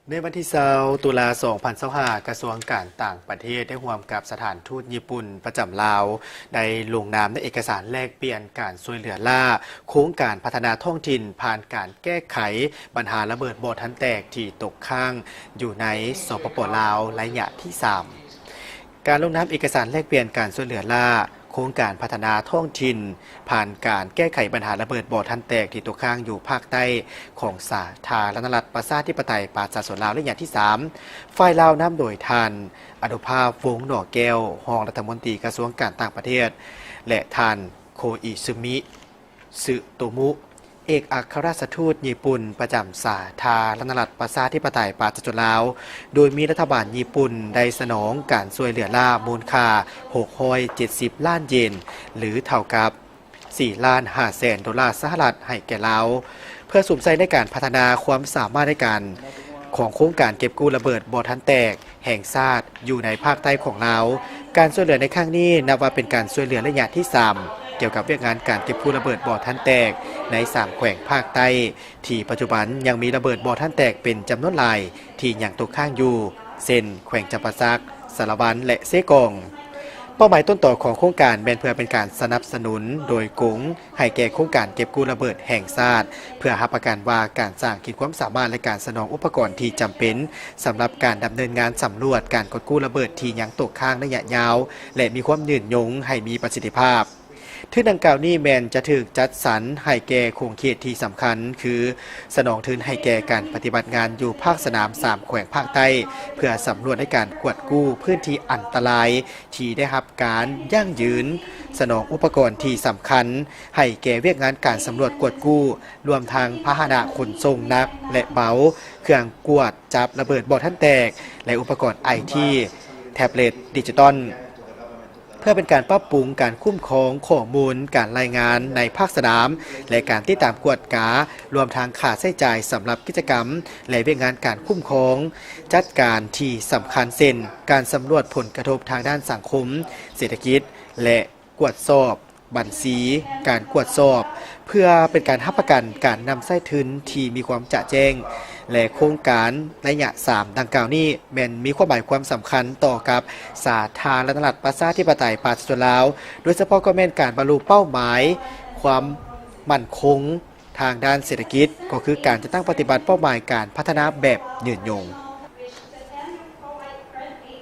ໃນວັນທີຊາວ ຕຸລາ ສອງພັນຊາວຫ້າ ກະຊວງການຕ່າງປະເທດ ໄດ້ຮ່ວມກັບສະຖານທູດຍີ່ປຸ່ນປະຈຳລາວ ໄດ້ລົງນາມໃນເອກະສານແລກປ່ຽນການຊ່ວຍເຫຼືອລ້າ ໂຄງການພັດທະນາທ້ອງຖິ່ນ ຜ່ານການແກ້ໄຂບັນຫາລະເບີດບໍ່ທັນແຕກທີ່ຕົກຄ້າງຢູ່ໃນ ສປປ ລາວ ໄລຍະທີສາມ. ການລົງນາມເອກະສານແລກປ່ຽນການຊ່ວຍເຫຼືອລ້າ ໂຄງການພັດທະນາທ້ອງຖິ່ນ ຜ່ານການແກ້ໄຂບັນຫາລະເບີດບໍ່ທັນແຕກທີ່ຕົກຄ້າງຢູ່ພາກໃຕ້ຂອງສາທາລະນະລັດ ປະຊາທິປະໄຕ ປະຊາຊົນລາວ ໄລຍະທີສາມ ຝ່າຍລາວນຳໂດຍທ່ານ ອະນຸພາບ ວົງໜໍແກ້ວ ຮອງລັດຖະມົນຕີກະຊວງການຕ່າງປະເທດ ແລະ ທ່ານ ໂຄອິຊຶມິ ຊຶໂຕມຸ ເອກອັກຄະລັດຖະທູດຍີ່ປຸ່ນປະຈຳສາທາລະນະລັດ ປະຊາທິປະໄຕ ປະຊາຊົນລາວ ໂດຍມີລັດຖະບານຍີ່ປຸ່ນໄດ້ສະໜອງການຊ່ວຍເຫຼືອລ້າມູນຄ່າ ຫົກຮ້ອຍເຈັດສິບລ້ານເຢນ ຫຼື ເທົ່າກັບ ສີ່ລ້ານຫ້າແສນໂດລາສະຫະລັດ ໃຫ້ແກ່ລາວ ເພື່ອສຸມໃສ່ໃນການພັດທະນາຄວາມສາມາດໃນການຂອງໂຄງການເກັບກູ້ລະເບີດບໍ່ທັນແຕກ ແຫ່ງຊາດຢູ່ໃນພາກໃຕ້ຂອງລາວ. ການຊ່ວຍເຫຼືອໃນຄັ້ງນີ້ນັບວ່າເປັນການຊ່ວຍເຫຼືອໄລຍະທີສາມ ກ່ຽວກັບວຽກງານການເກັບກູ້ລະເບີດບໍ່ທັນແຕກໃນສາມແຂວງພາກໃຕ້ ທີ່ປັດຈຸບັນຍັງມີລະເບີດບໍ່ທັນແຕກເປັນຈຳນວນຫຼາຍທີ່ຍັງຕົກຄ້າງຢູ່ ເຊັ່ນ ແຂວງຈຳປາສັກ, ສາລະວັນ ແລະ ເຊກອງ. ເປົ້າໝາຍຕົ້ນຕໍຂອງໂຄງການແມ່ນເພື່ອເປັນການສະໜັບສະໜູນໂດຍກົງ ໃຫ້ແກ່ໂຄງການເກັບກູ້ລະເບີດແຫ່ງຊາດ ເພື່ອຮັບປະກັນວ່າການສ້າງຂີດຄວາມສາມາດ ແລະ ການສະໜອງອຸປະກອນທີ່ຈຳເປັນ ສຳລັບການດຳເນີນງານສຳຫຼວດການກອດກູ້ລະເບີດທີ່ຍັງຕົກຄ້າງໄລຍະຍາວ ແລະ ມີຄວາມຍືນຍົງໃຫ້ມີປະສິດທິພາບ. ທຶນດັ່ງກ່າວນີ້ແມ່ນຈະຖືກຈັດສັນໃຫ້ແກ່ຂົງເຂດທີ່ສຳຄັນ ຄື ສະໜອງທຶນໃຫ້ແກ່ການປະຕິບັດງານຢູ່ພາກສະໜາມສາມແຂວງພາກໃຕ້ ເພື່ອສຳຫຼວດໃນການກວດກູ້ພື້ນທີ່ອັນຕະລາຍ ທີ່ໄດ້ຮັບການຢັ້ງຢືນ, ສະໜອງອຸປະກອນທີ່ສຳຄັນໃຫ້ແກ່ວຽກງານການສຳຫຼວດກວດກູ້, ລວມທັງພາຫະນະຂົນສົ່ງໜັກ ແລະ ເບົາ, ເຄື່ອງກວດຈັບລະເບີດບໍ່ທັນແຕກ ແລະ ອຸປະກອນໄອທີ, ແທັບເລັດດິຈິຕອນ ເພື່ອເປັນການປັບປຸງການຄຸ້ມຄອງຂໍ້ມູນການລາຍງານໃນພາກສະໜາມ ແລະ ການຕິດຕາມກວດກາ, ລວມທັງຄ່າໃຊ້ຈ່າຍສຳລັບກິດຈະກຳ ແລະ ວຽກງານການຄຸ້ມຄອງຈັດການທີ່ສຳຄັນ ເຊັ່ນ ການສຳຫຼວດຜົນກະທົບທາງດ້ານສັງຄົມ, ເສດຖະກິດ ແລະ ກວດສອບບັນຊີ, ການກວດສອບ ເພື່ອເປັນການຮັບປະກັນການນຳໃຊ້ທຶນທີ່ມີຄວາມຈະແຈ້ງ ແລະ ໂຄງການໄລຍະສາມດັ່ງກ່າວນີ້ ແມ່ນມີຄວາມໝາຍຄວາມສຳຄັນຕໍ່ກັບສາທາລະນະລັດ ປະຊາທິປະໄຕ ປະຊາຊົນລາວ ໂດຍສະເພາະກໍແມ່ນການບັນລຸເປົ້າໝາຍຄວາມໝັ້ນຄົງທາງດ້ານເສດຖະກິດ ກໍຄືການຈັດຕັ້ງປະຕິບັດເປົ້າໝາຍການພັດທະນາແບບຍືນຍົງ.